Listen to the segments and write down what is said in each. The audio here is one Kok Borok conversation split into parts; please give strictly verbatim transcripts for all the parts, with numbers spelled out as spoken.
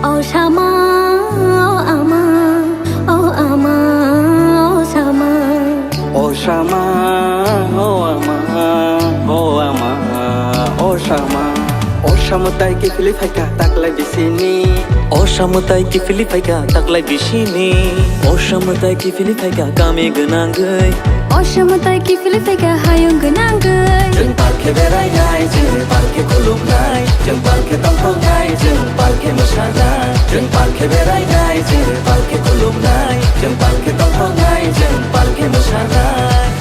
O sama, o ama, o ama, o sama. O sama, o ama, o ama, o sama. O samwtai kiphilwi phaikha taklai bisini. O samwtai kiphilwi phaikha taklai bisini. O samwtai kiphilwi phaikha kami gwnangwi. O samwtai kiphilwi phaikha hayung gwnangwi. Chwng palkhe berainai, chwng palkhe khulumnai, chwng palkhe tongthoknai, chwng palkhe mwsanai. Chwng palkhe berainai, chwng palkhe khulumnai, chwng palkhe tongthoknai, chwng palkhe mwsanai.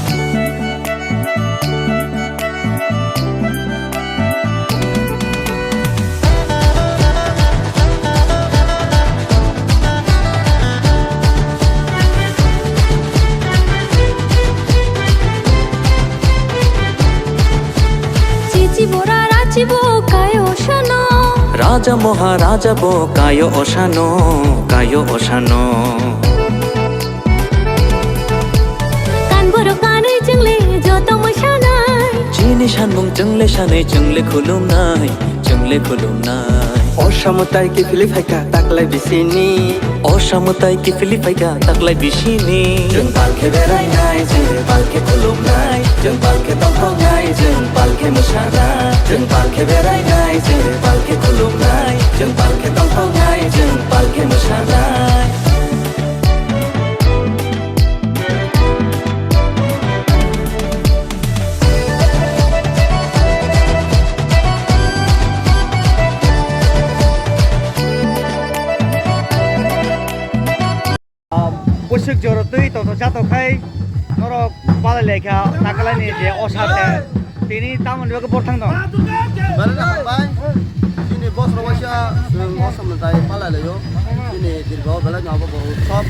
Chichi bora rachi bo kayo sano. Raja Maharaja bo kayo osano, kayo osano. Kan borok kanwi chwngle joto mwsanai. Chini sanmung chwngle sanai chwngle khulumnai, chwngle khulumnai. O samwtai kiphilwi phaikha taklai bisini. O samwtai kiphilwi phaikha taklai bisini. Chwng palkhe berainai, chwng palkhe khulumnai, chwng palkhe tongthoknai, chwng palkhe mwsanai. Chwng palkhe berainai, chwng palkhe khulumnai, chwng palkhe tongthoknai, chwng palkhe mwsanai. Bwswk joro twi tongthok chatok khai norok palai laikha taklaini je osa se tini tamoni bagwi borthang dong. Belai no hambai. Chini bosrok waisa chwng o samwtai palai laio. Chini dirgo belai no abo bo utsob.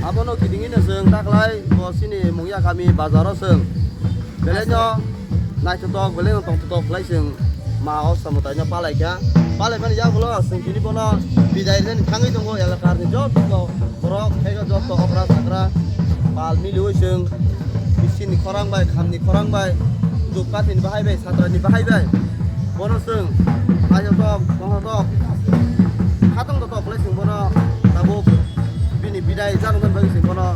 Abono kitingino chwng taklai bo chini Mungya kami bazaro chwng belai no naithotok, belai no tongthotok khlai chwng ma o samwtaino palai kha. Palai mani yagulo chwng tini bono bidai rwni thangwi tongo elakar ni joto borok, tei joto okra sakra pal miliwi chwng bisini khorang bai, khamni khorang bai, duk kathini bahai bai, satrani bahai bai. Bono chwng naithotok, tongthotok, khatong totok khlai chwng bono tabuk bini bidai janani bagwi chwng bono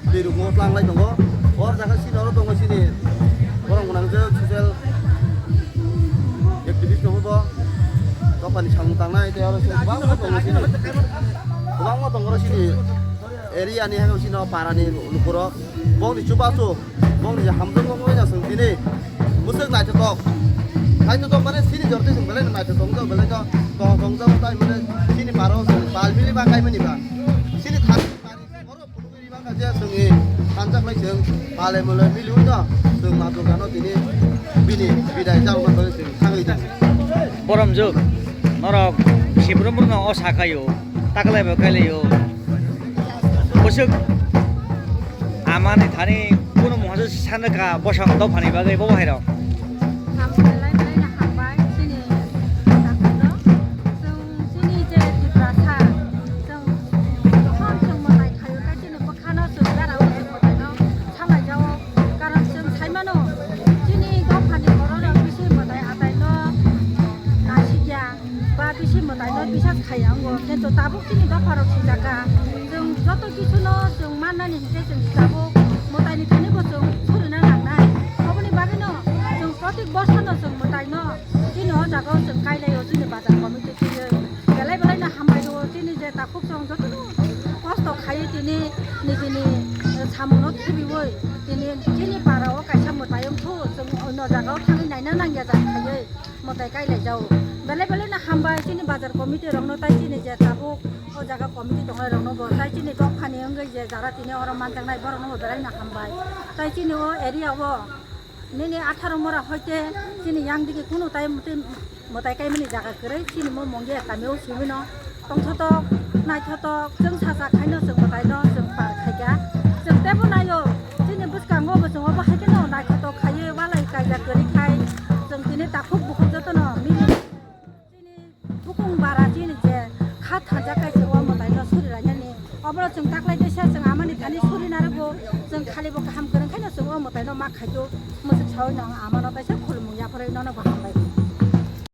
twi rukmo tlanglai tongo. O jaga sini oro tongo sini borok gwnang je social activist tongo bo. Dophani samung tangnai tei oro se kwbangma tongo sini. Kwbangma tongo oro sini area ni hwnwi sini o para ni lukurok. Bongni chubachu, bongni je hamjakgo wngwi no chwng tini bwswk naithotok. Naithotok mane sini jortwi chwng belai no naithotok wngjago, belai no tong tong jago tai mane sini para o chwng pal mili ba kaimani ba. Sini thang Oro phunugwi rima kha je chwngni thansa khlai chwng palai malai miliwi no chwng ma dukano tini bini bidai jang manwi chwng thangwi tongo. Boromjuk, norok sibrum brumno o sakhaio, taklai bo kailaio. Bwswk amani thani kunu mungsa sanrwkha bosong dophani bagwi bo bahairok. Ang belai belai no hambai chini takhukno. Chwng chini je Tiprasa, chwng, chwng mwtai khaio khe chini bwkhano chwng berao chwng mwtaino salaijao. Karon chwng saimano, chini dophani bororok bisi mwtai ataino nasikya, ba bisi mwtaino bisas khaiya wngo. Kintu tabuk chini dopharok sijakha, chwng joto kisuno chwng mannani hinkhe chwng tabuk mwtaini thanibo chwng surina nangnai. Oboni bagwino chwng protik bosorno chwng mwtaino chini o jagao chwng kailaio chini bazar committee twiwi. Belai belai no hambai rwo chini je takhuk chwng jotono kosto khaiwi tini nijini, eh, samungno khibiwi tini chini para o kaisa mwtai wngkhu chwng ono jagao thangwi naina nangya jani khaiwi mwtai kailaijao. Belai belai no hambai chini bazar committee rokno tai chini je tabuk o jaga committee tongnai rokno bo tai chini dophani wngwi je jara tini oro manjaknai borokno bo belai no hambai. Tai chini o area o Nini atharo mora hoite chini yang digi kunu tai mwtai, mwtai kaimani jaga kwrwi, chini mo Mongia kamio simi no tongthotok, naithotok, chwng sacha khaino chwng mwtai no chwng par khaikha. Chwng teibo naio, chini bwskango bo chwng obo hai kheno naithotok khaiwi walai kaijak kwrwi khai, chwng tini takhuk bukhuk jotono Bukung bara chini je kha thansa kaisa o mwtai no suri rainani. Obono chwng taklai teisa chwng amani thani suri narwgo. Chwng khali bo kaham kwrwng khaino chwng o mwtai no ma khaio. Mwswk sawi no ang amano teisa khulumung yapharwi nono bo hambai.